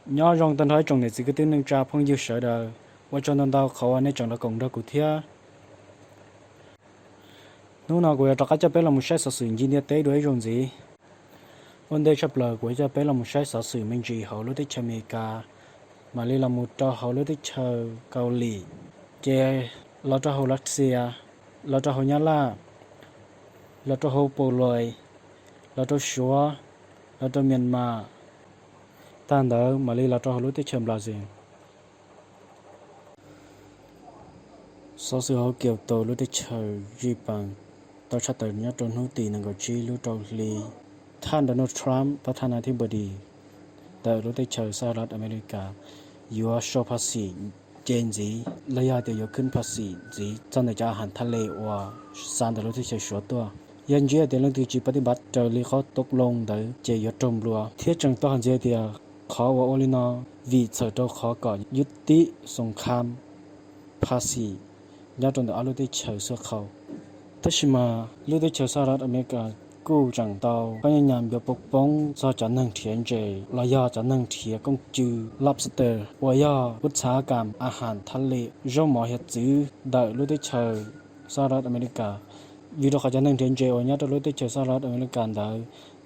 Nyob zoo tag nrho ib tsoom niam txiv kwv tij neej tsa phooj ywg sawv daws, ua tsaug ntau ntau qhov uas nej tseem los koom nrog kuv thiab. Hnub no kuv yuav rov qab coj peb los mus saib xov xwm ncig ntiaj teb dua ib zaug ntxiv. Ua ntej tshaj plaws kuv yuav coj peb los mus saib xov xwm me ntsis hauv lub teb chaws Amelikas, mam li los mus rau hauv lub teb chaws Kaus Lim, ces los rau hauv Lav Xias, los rau hauv Nyab Laj, los rau hauv Pus Lois, los rau Suav, los rau Myanmar, tag ntawd mam li los rau hauv lub teb chaws Brazil. Xov xwm hauv Kyoto lub teb chaws Nyij Pooj tau tshaj tawm nyob rau hnub tim nees nkaum tsib lub rau hli, thaj Donald Trump pab thab nas thib npau dis ntawm lub teb chaws Xas Las Amelikas yuav sau phaj xim nce ntxiv los yog hais tias yuav khwb phaj xim ntxiv txog ntawm cov a has thaj le uas xa ntawm lub teb chaws Suav tuaj. Yog ntsib hais tias leej twg tsis pab tib npav raws li qhov tau loo ntawd ces yuav raug nplua, thiab tseem tau hais ntxiv hais tias qhov uas ua li no vim txhawm rau qhov kom yub tib xoo kham phaj xim nyob rau ntawm ob lub teb chaws xwb qhau. Tab sis mas lub teb chaws Xas Las Amelikas kuj tseem tau koj nyaj nyam yuav poob poob txog cov neeg nrhiav ntses los yog cov neeg nrhiav kooj cw lobster uas yog kub txhav kam a has thaj le, zaub mov hiav txwv ntawm lub teb chaws Xas Las Amelikas, vim rau qhov cov neeg nrhiav ntses uas nyob rau lub teb chaws Xas Las Amelikas ntawd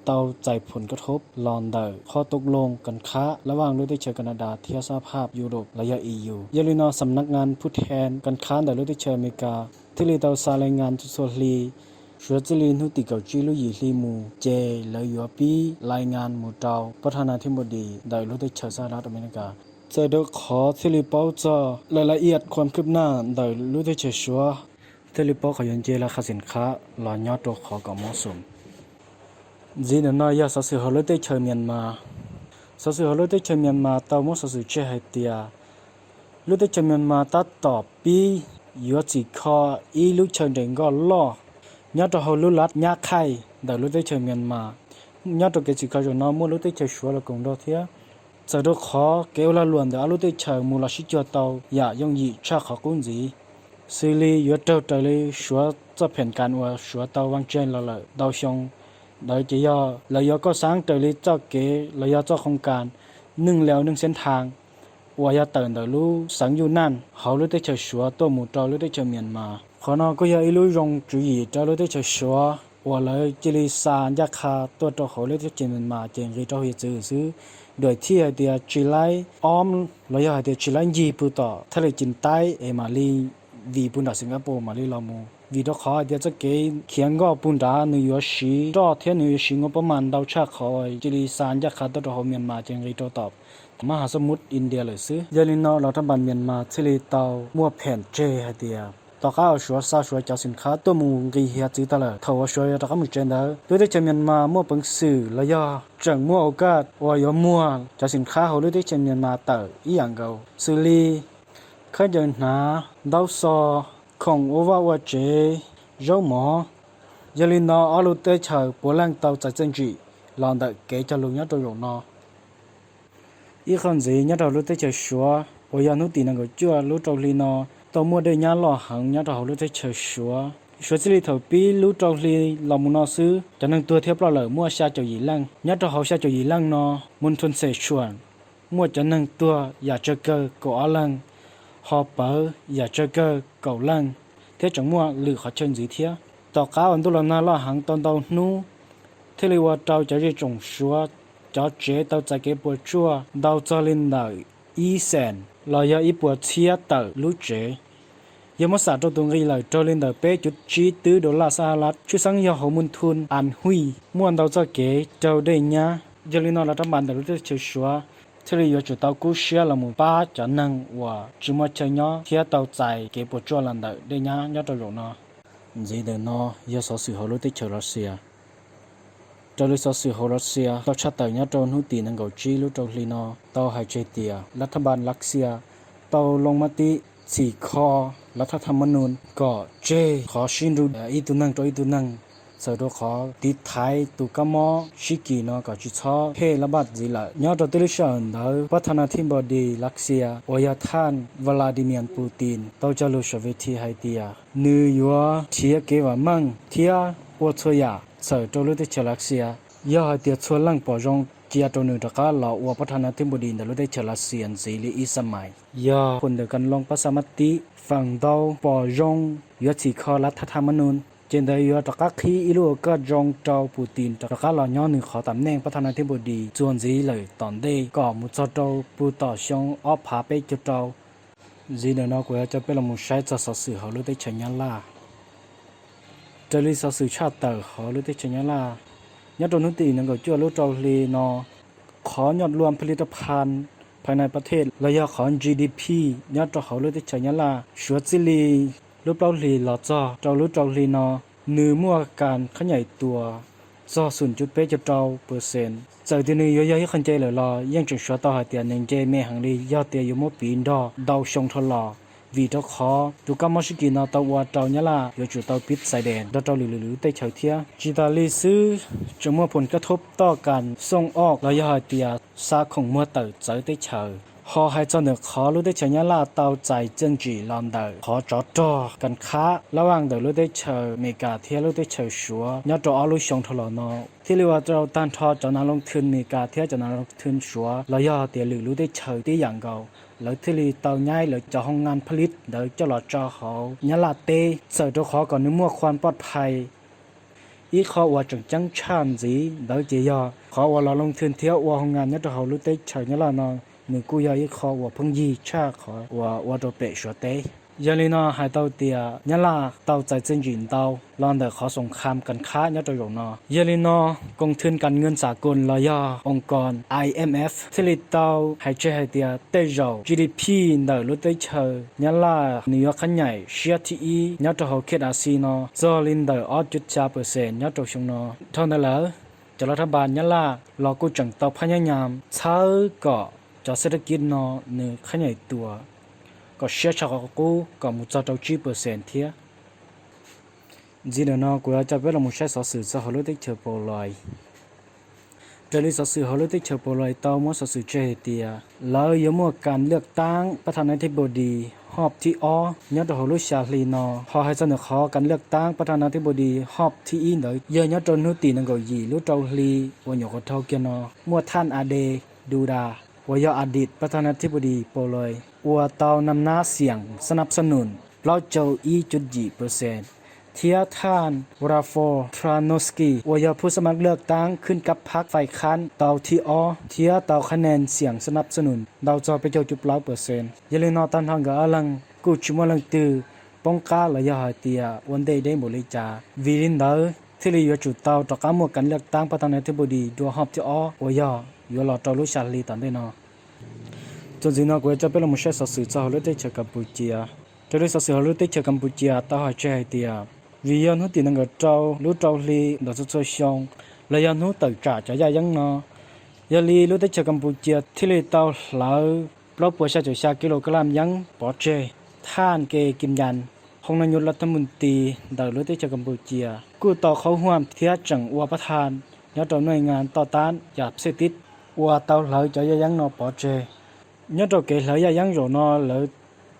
tau txais phoo kab thoob los ntawm qhov tau loo kas khab lab vaj lub teb chaws Kanadas thiab Xab Phaj Yus Lus los yog E U. Yog li no xam nab ngan phu then kas khab ntawm lub teb chaws Amelikas thiaj li tau xa lais ngan txhua txhua hli, suav txij li hnub tim kaum tsib lub yim hli mus ces lawv yuav pib lais ngan mus rau pab thab nas thib npau dis ntawm lub teb chaws Xas Las Amelikas. Txawm rau qhov thiaj li paub txog lawv la ias khuam khwb naj ntawm lub teb chaws Suav, thiaj li paub qhov yuav nce laj khab xim khab los nyob rau qhov kom mob xum. Ntxiv ntawm no yog xov xwm hauv lub teb chaws Myanmar. Xov xwm hauv lub teb chaws Myanmar tau muab xov xwm tseg hais tias lub teb chaws Myanmar tab tom pib yuav txhim kho ib lub chaw nres nkoj loj nyob rau hauv lub lab Nyab Khaij ntawm lub teb chaws Myanmar. Nyob rau kev txhim kho zaum no muaj lub teb chaws Suav los koom nrog thiab. Txawm rau qhov kev ua lag luam ntawm ob lub teb chaws mus los sib cuag tau yam yooj yim tshaj qhov qub ntxiv, xws li yuav raug raws li Suav txoj phem kas uas Suav tau vaj tseeg los lawm ntau xyoo ntawd ces yog lawv yuav koj xaab raws li txoj kev los yog txoj qhoo kas neeg leo neeg xeeb thas uas yog tawm ntawm lub xeev Yuj Naj hauv lub teb chaws Suav tuaj mus rau lub teb chaws Myanmar. Qhov no kuj yog ib lub zoo tswv yim rau lub teb chaws Suav uas lawv cia li xa ncaj qha tuaj rau hauv lub teb chaws Myanmar ces nqis rau hiav txwv xwb. Duam thij hais tias tsis laib ob los yog hais tias tsis laib ncig pw tom thaj le Cim Taib es mam li vim pw nram Singapore mam li los mus, vim rau qhov hais tias txoj kev khiav nkoj pug nrad nws yuav siv roj thiab nws yuav siv nkuaj pob mas ntau tshaj qhov cia li xa ncaj qha tuaj rau hauv Myanmar ces nqis rau tom mab has xab mub India lawm xwb. Yog li no los rab npas Myanmar thiaj li tau muaj phem tseg hais tias tom qab uas Suav xa Suav cov xim khab tuaj mus nqis hiav txwv tag lawm, thaum uas Suav yuav rov qab mus tsev ntawd, lub teb chaws Myanmar muaj peev xwm los yog tseem muaj au kaj uas yuav muag cov xim khab hauv lub teb chaws Myanmar tawm ib yam nkaus, xws li khaub ncaws hnav, ntaub xo, khoom ua vaj ua tsev, zaub mov. Yog li no ob lub teb chaws puav leej tau txais txiaj ntsim los ntawm kev cog lus nyob rau zaum no. Ib qho ntxiv, nyob rau hauv lub teb chaws Suav uas yog hnub tim nees nkaum cuaj lub rau hli no tau muaj dej nyab loj heev nyob rau hauv lub teb chaws Suav. Suav txij li thaum pib lub rau hli los mus no xwb, cov neeg tuag thiab ploj lawm muaj xya caum yim leej. Nyob rau hauv xya caum yim leej no, Moon Thun Sexual muaj cov neeg tuag yam tsawg kawg kaum ob leeg, ho pawv yam tsawg kawg kaum leej, thiab tseem muaj lwm qhov chaw ntxiv thiab. Tom qab uas ntuj los nag loj heev tau ntau hnub, thiaj li ua rau cov zej tsoom Suav cov tsev tau txais kev puas tsuaj ntau txog li ntawm ib xees los yog ib puas txhiab tawm lub tsev. Yog muab xam rau tus nqi lawm raug li ntawm peb cuv tsib twb dollar Xab Has Las, tshwj xeeb yog hauv Moon Thun An Hui muaj ntau txoj kev raug dej nyab. Yog li no los rab npas ntawm lub teb chaws Suav thiaj li yuav tsum tau kub siab los mus pab cov neeg uas tsis muaj chaw nyob thiab tau txais kev puas tsuaj los ntawm dej nyab nyob rau zaum no. Ntxiv ntawm no yog xov xwm hauv lub teb chaws Lav Xias. Raws li xov xwm hauv Lav Xias tau tshaj tawm nyob rau hnub tim nees nkaum tsib lub rau hli no tau hais tseg tias lav thaj npas Lav Xias tau loo mab tib txhim kho lav thaj tham mab nus kom tseg qhov sib nrug ib tug neeg rau ib tug neeg, txawm rau qhov tiv thaiv tus kab mob sib kis no kom tsis txhob phem lab npaj ntxiv lawm. Nyob rau tib lub sij hawm ntawd, pab thab nas thib npau dis Lav Xias uas yog thaj Vladimir Putin tau cog lus saum ves this hais tias nws yuav nrhiav kev vam meej thiab ua txhua yam txhawm rau lub teb chaws Lav Xias. Yog hais tias txhua leej pom zoo cia rau nws rov qab los ua pab thab nab thib npus dis ntawm lub teb chaws Lav Xias ntxiv li ib xab mais. Yog phum ntawm kas loos pab xab mab tib feem ntau pom zoo yuav txhim kho lav thab thab mab nus, ces ntawd yuav rov qab qhib ib lub ua kaj zoo rau Putin rov qab los nyob nws qhov tam neej pab thab nab thib npus dis txuas ntxiv lawm tom ntej kom mus txog rau puag tom xyoo ob phav peb caug rau. Ntxiv ntawm no kuv yuav coj peb los mus saib txog xov xwm hauv lub teb chaws Nyab Laj. Raws li xov xwm tshaj tawm hauv lub teb chaws Nyab Laj, nyob rau hnub tim nees nkaum cuaj lub rau hli no, qhov nyoj luam pha li raj phan phais nais pas thej los yog qhov G D P nyob rau hauv lub teb chaws Nyab Laj suav txij li lub plaub hlis los txog rau lub rau hli no, nws muaj kas khab nyaim tuas txog xum cuv peb caug rau percent. Txawm tias nws yuav yog ib qho nce lawm los yeej tseem suav tau hais tias nws nce me heev li yog tias yuav muab piv nrog ntau xyoo dhau los, vim rau qhov tus kab mob sib kis no tau ua rau Nyab Laj yuav tsum tau pib xais des nrog rau lwm lwm lub teb chaws thiab. Tsis tas li xwb, tseem muaj phum kab thob toj kas xooj oj los yog hais tias xa khoom muag tawm txawv teb chaws. Ho hais txog ntawm qhov lub teb chaws Nyab Laj tau txais txiaj ntsim los ntawm qhov tsov rog kas khab lab vaj ntawm lub teb chaws Amelikas thiab lub teb chaws Suav nyob rau ob lub xyoo dhau los no, thiaj li ua rau tag nrho cov nav loo thwj Amelikas thiab cov nav loo thwj Suav los yog tias lwm lub teb chaws tib yam nkaus, lawv thiaj li tau nyaib lawv cov hoo ngan pha lib ntawd coj los tso hauv Nyab Laj teb, txawm rau qhov kom nws muaj khuam pov phais. Ib qho uas tseem ceeb tshaj ntxiv ntawd ces yog qhov uas los loo thwj thiab ua hoo ngan nyob rau hauv lub teb chaws Nyab Laj no, nws kuj yog ib qho uas pheej yig tshaj qhov uas ua rau pem Suav teb. Yog li no hais tau tias Nyab Laj tau txais txiaj ntsim ntau los ntawm qhov xoom kham kas khab nyob rau zaum no. Yog li no, koom thwj kas ngwj xam koos los yog oo koos I M F thiaj li tau hais tseg hais tias tej zaum G D P ntawm lub teb chaws Nyab Laj nws yuav khab nyaim siab thib ib nyob rau hauv khej Asia no txog li ntawm ob cuv xya percent nyob rau xyoo no. Dhau ntawd lawm, cov lav thab npas Nyab Laj los kuj tseem tau phab nyab nyam txhawb kom cov xab thab kib no nws khab nyaim tuas kom siab tshaj qhov qub kom mus txog rau tsib percent thiab. Ntxiv ntawm no kuv yuav coj peb los mus saib xov xwm txog hauv lub teb chaws Poland. Raws li xov xwm hauv lub teb chaws Poland tau muab xov xwm tseg hais tias lawv yuav muaj kas laj taab pab thab nab thib npus dis hop thib ob nyob rau hauv lub xya hli no. Ho hais txog ntawm qhov kas laj taab pab thab nab thib npus dis hop thib ib ntawd yog nyob rau hnub tim nees nkaum yim lub rau hli uas nyuam qhuav dhau kiag no, muaj thaj Andrzej Duda uas yog a dis pab thab nab thib npus dis Poland uas tau nam nab xiam xab nab xab num plaub caug ib cuv yim percent, thiab thaj Rafal Trzaskowski uas yog phub xab mab laj taab khwb kab phab fais khab tau thib ob thiab tau khab nees xiam xab nab xab num ntau txog peb caug cuv plaub percent. Yog li no tag nrho nkawd ob leeg kuj tsis muaj leej twg poob qab los yog hais tias ua ntej deb npaum li cas. Vim li ntawd thiaj li yuav tsum tau rov qab muaj kas laj taab pab thab nab thib npus dis dua hop thib ob uas yog yuav los rau lub xya hli tom ntej no. Txuas ntxiv no kuv yuav coj peb los mus saib xov xwm txog hauv lub teb chaws Kaspuscia. Raws li xov xwm hauv lub teb chaws Kaspuscia tau hais tseg hais tias vim yog hnub tim nees nkaum rau lub rau hli ntawm txhua txhua xyoo los yog hnub tawm tsam cov yaj yeeb no, yog li lub teb chaws Kaspuscia thiaj li tau hlawv plaub puas xya caum xya kis lus kab lam yeeb pov tseg. Thaj Kev Kim Yas, hoo nab nyuj laj thab mus tis ntawm lub teb chaws Kaspuscia kuj tau qhaub huam thiab tseem ua pab thab nyob rau nuj ngas toj tab yam xej tib uas tau hlawv cov yaj yeeb no pov tseg. Nyob rau kev hlawv yaj yeeb zaum no lawv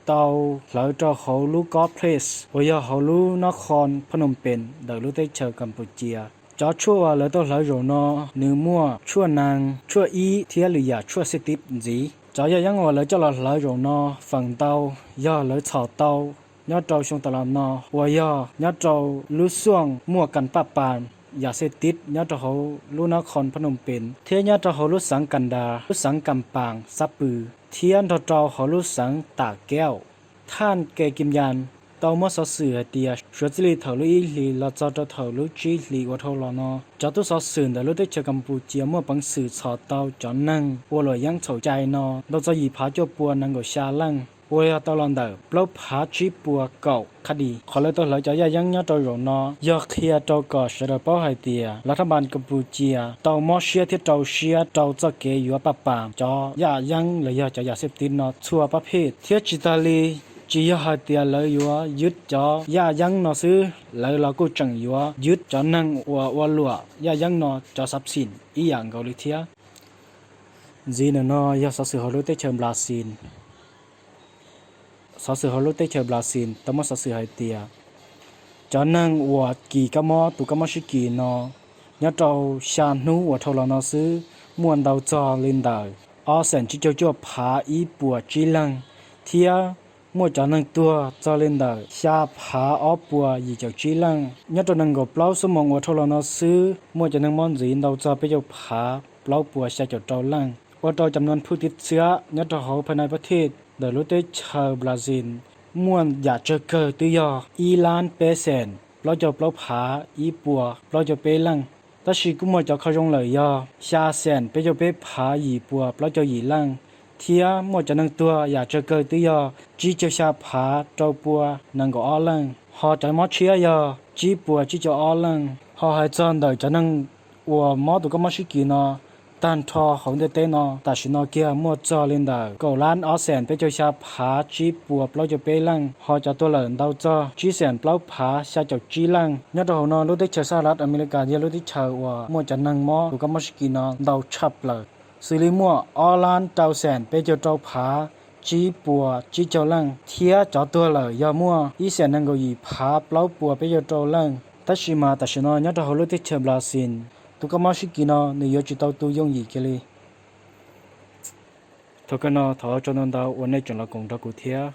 tau hlawv rau hauv lub complex uas yog hauv lub nab khoos Phnom Penh ntawm lub teb chaws Kaspuscia. Cov tshuaj uas lawv tau hlawv zaum no nws muaj tshuaj nees, tshuaj ib thiab lwm yam tshuaj xej tib ntxiv. Cov yaj yeeb uas lawv coj los hlawv zaum no feem ntau yog lawv txhom tau nyob rau xyoo tas los no uas yog nyob rau lub xuaj muaj kas paj pas yam xej tib nyob rau hauv lub nab khoos Phnom Penh thiab nyob rau hauv lub xeev Kandal, lub xeev Kapas Xab Pws thiab nrog rau hauv lub xeev Tas Kev. Thaj Kev Kim Yas tau muab xov xwm hais tias suav txij li thaum lub ib hlis los txog rau thaum lub tsib hlis uas dhau los no, cov tub xov xwm ntawm lub teb chaws Kaspuscia muaj peev xwm txhom tau cov neeg ua luam yeeb txhaum cai no ntau txog yim phav cuaj pua nees nkaum xya leej, uas yog tau los ntawm plaub phav tsib puas kaum qhab dis. Qhov lawv tau hlawv cov yaj yeeb nyob rau zaum no yog qhia rau kom sawv daws paub hais tias lav thab npas Kaspuscia tau mob siab thiab rau siab rau txoj kev yuav paj pas cov yaj yeeb los yog cov yam xej tib no txhua pab phej, thiab tsis tas li, tsis yog hais tias lawv yuav ywj cov yaj yeeb no xwb, lawv los kuj tseem yuav ywj cov neeg uas ua luam yaj yeeb no cov xav xim ib yam nkaus li thiab. Ntxiv ntawm no yog xov xwm hauv lub teb chaws Nplas Xiv. Xov xwm hauv lub teb chaws Nplas Xiv tau muab xov xwm hais tias cov neeg uas kis kab mob tus kab mob sib kis no nyob rau xya hnub uas dhau los no xwb muaj ntau txog li ntawm ob xees tsib caug cuaj phav ib puas tsib leeg, thiab muaj cov neeg tuag txog li ntawm xya phav ob puas yim caum tsib leej. Nyob rau nees nkaum plaub xuab moos uas dhau los no xwb, muaj cov neeg mob ntxiv ntau txog peb caug phav plaub puas xya caum rau leej. Ua rau cov naj phuj tiv txiab nyob rau hauv pha nai pab thij ntawm lub teb chaws Brazil muaj yam tsawg kawg twb yog ib lab peb xees plaub caug plaub phav ib puas plaub caug peb leej. Tab sis kuj muaj cov kho zoo lawm yog xya xees peb caug peb phav yim puas plaub caug yim leej, thiab muaj cov neeg tuag yam tsawg kawg twb yog tsib caug xya phav rau pua nees nkaum ob leej. Ho cov mob tshiab yog tsib puas tsib caug ob leej. Ho hais txog ntawm cov neeg uas mob tus kab mob sib kis no tag nrho hauv ntiaj teb no, tam sim no kiag muaj txog li ntawm kaum lab ob xees peb caug xya phav tsib puas plaub caug peb leej. Ho cov tuag lawm ntau txog tsib xees plaub phav xya caum tsib leej. Nyob rau hauv no lub teb chaws Sahab America yog lub teb chaws uas muaj cov neeg mob tus kab mob sib kis no ntau tshaj plaws, xws li muaj ob lab rau xees peb caug rau phav tsib puas tsib caug leej, thiab cov tuag lawm yog muaj ib xees nees nkaum yim phav plaub puas peb caug rau leej. Tab sis mas tam sim no nyob rau hauv lub teb chaws Brazil, tus kab mob sib kis no nws yuav tsis tau tu yooj yim kiag li. Thaum kawg no thov ua tsaug ntau ntau uas nej tseem los koom nrog kuv thiab.